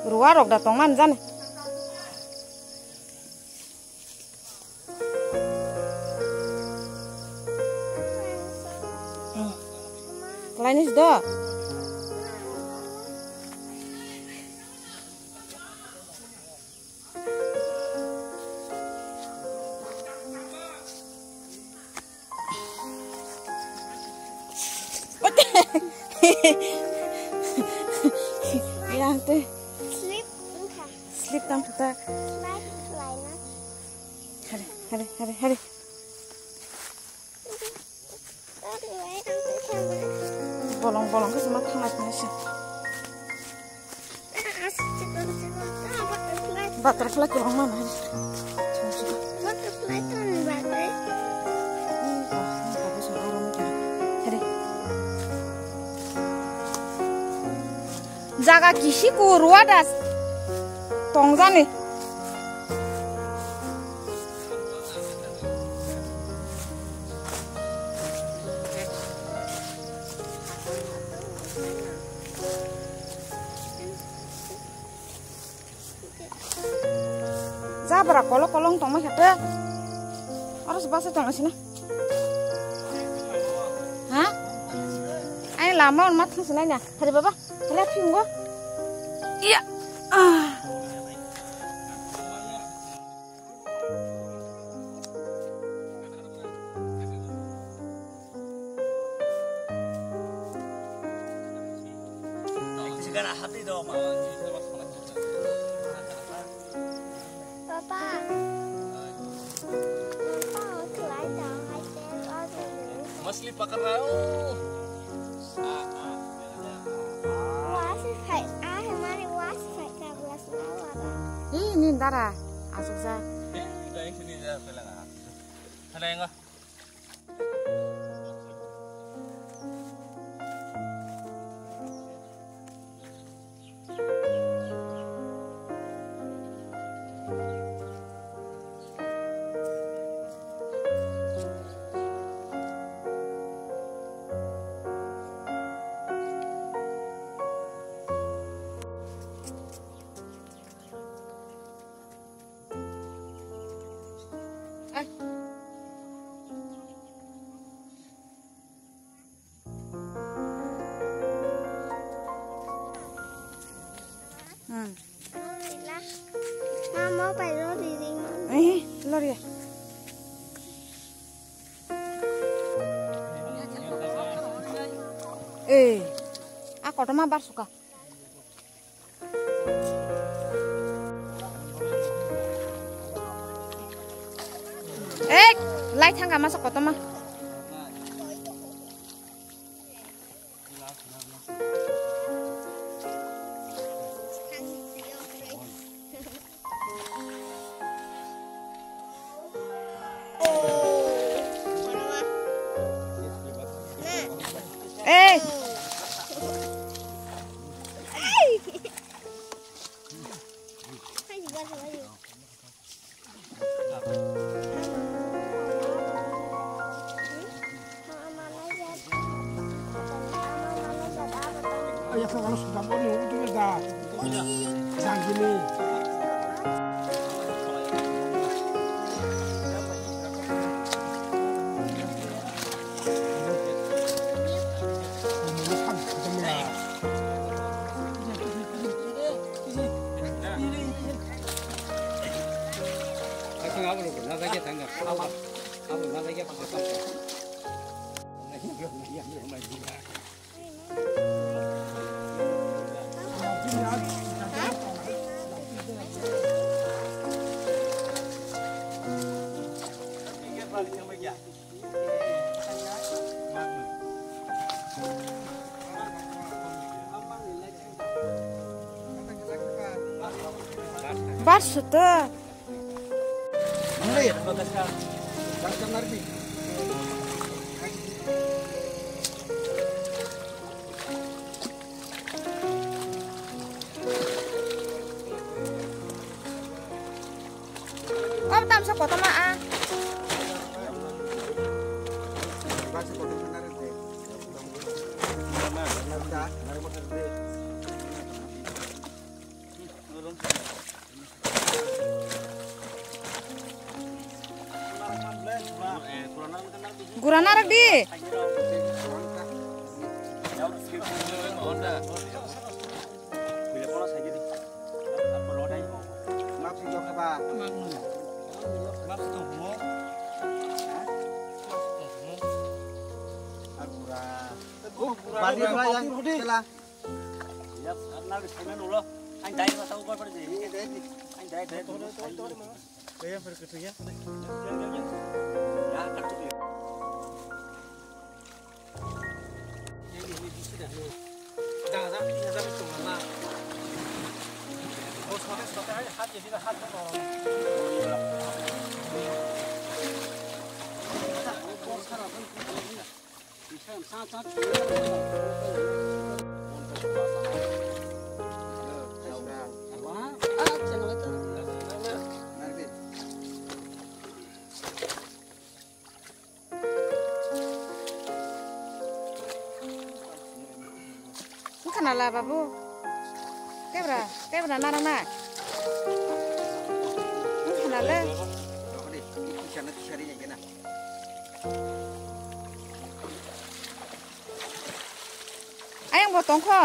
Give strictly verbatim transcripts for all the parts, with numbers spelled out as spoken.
Ruwa rok da tongmani jani. Klainis do. Yang teh. Slip wngkha. Slip tang kha ta. Slide khlai na. Hari, hari, hari, hari. Bolong, bolong khe sima thangna thangna se. Butterfly kwbangma no. Butterfly to ni bagwi. Jaga kisi ku ruwa da tongjani. Jabra kolok kolong tongma khe te. Oro se basa tongna sina. Ha? Ai lama on ma thang sinai na. Hari baba, hari aphi ungo. Iya. Ah. Papa. Papa, khlai tong hai te, o de. Machli pakar raha hu. Wa se khai, a hai mane wa se khai ka bla sna wa ba. Ih, ni dara, asuk ja. Ih, dai sini ja pelang. Sana yang. Hmm. Mama, pai lori ri, mama. Eh, lori. Eh, a kotorma bar suka. Eh, lai thangka masa kotorma. Eh. Bar suto. Om tamsa kotorma a. Gura narwk di. Wngkha na la babu? Tebra, tebra narwknai? Wngkha na le? Ayang bo tongkho.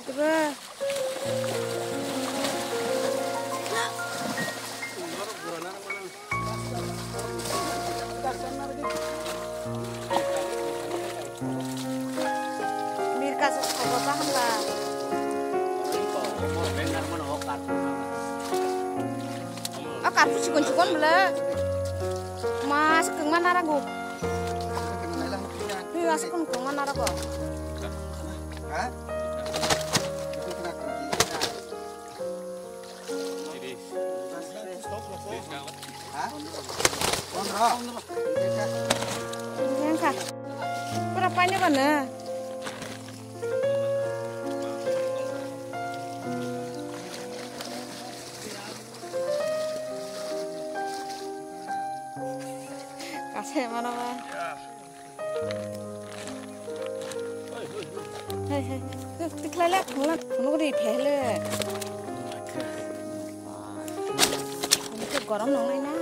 Tebra. Mirka se sobo ta hwnba. O karphu chikon chikon bwle. Mas kwngma narago. Twi aswk kwngma narago. Wngkha. Pura paina bana. Kasai mana ba. Hai, hai. Tikhlai le, phunuk ri phele. Phunuk gorom nang nai na.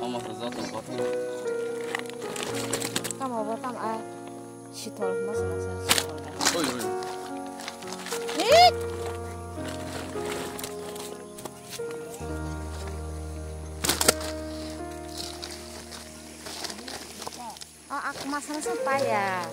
Mama sa jat kothai. Tamo bo tam ai. Sithol mas mas sithol. Oi, oi. Ih! O, ak masana sa paya.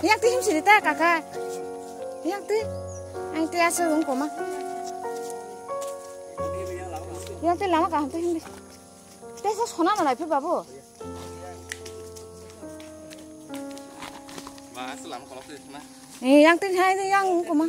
Yang tui him sini ta kaka. Yang tui. Yang tui asa rung koma. Yang tui lama kaham tui him. Tesa sona na lai phi babu. Ba, selam kolok tu na. Eh, yang tin hai yang kuma.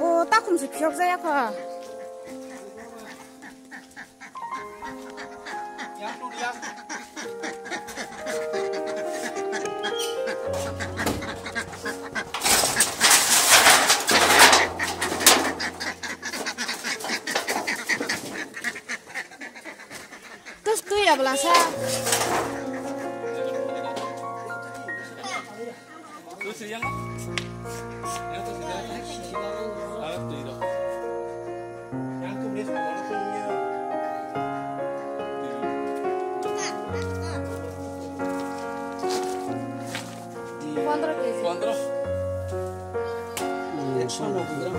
O, takhum se phiyok jaya kho. Tus tu ya belasa. Pondro kg. Pondro. Ekso noboi gram.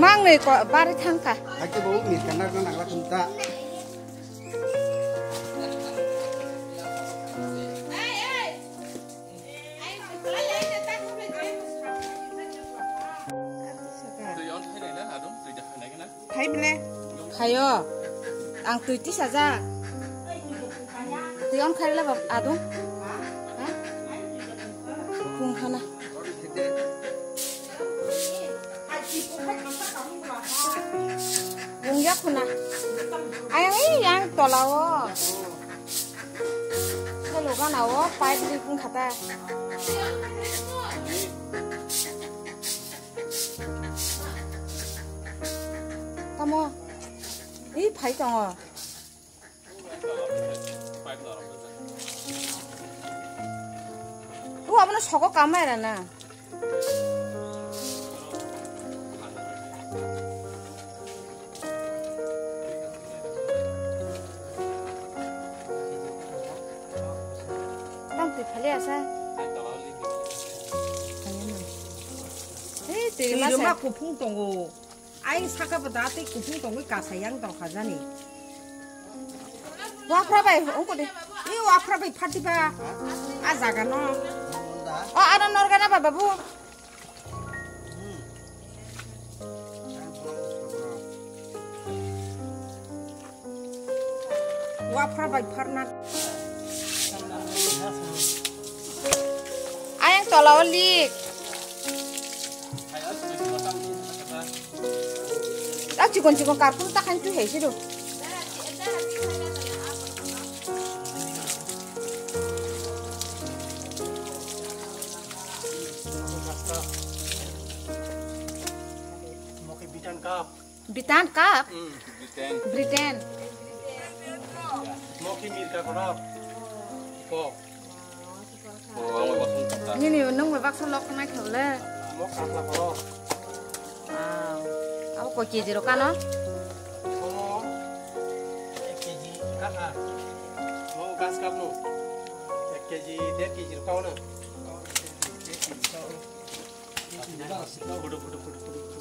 Mangnwi ko bari thangkha. Hakhe bo mirka narwkna nangla thumta. Phaio, ang twi tisajak. Twi on khairila bab adung. Ha? Kung khana. Kung ya khuna. Ayang i yang tolao. Salo gana o pipe leak wngkha ta. Tamo? Ih, phai tongo. O abono sogo kamai rana. Tang twi phali asa. Hei, twi Twi ma rwma sa. Kuphung tongo. Ai saka bo da tei kuphung tongwi kasa yang tong khajani. Waphra bai, ungko de. I waphra bai phati ba. A jaga no. O, ano norgana ba, babu. Waphra bai pharna. Ayang tola o lik. A chikon chikon karpun ta khan tu hei sido. Moki bitan kap. Bitan kap? Hmm. Britain. Britain. Moki mirka korap. Ko. Nini nung bai baksa lok nai khole. Mok katla korap. Wow. Abo koi K G ro kano? Mo ek K G kaka. Mo gas kap mo. Ek K G, der K G ro kano. Photo, photo, photo, photo.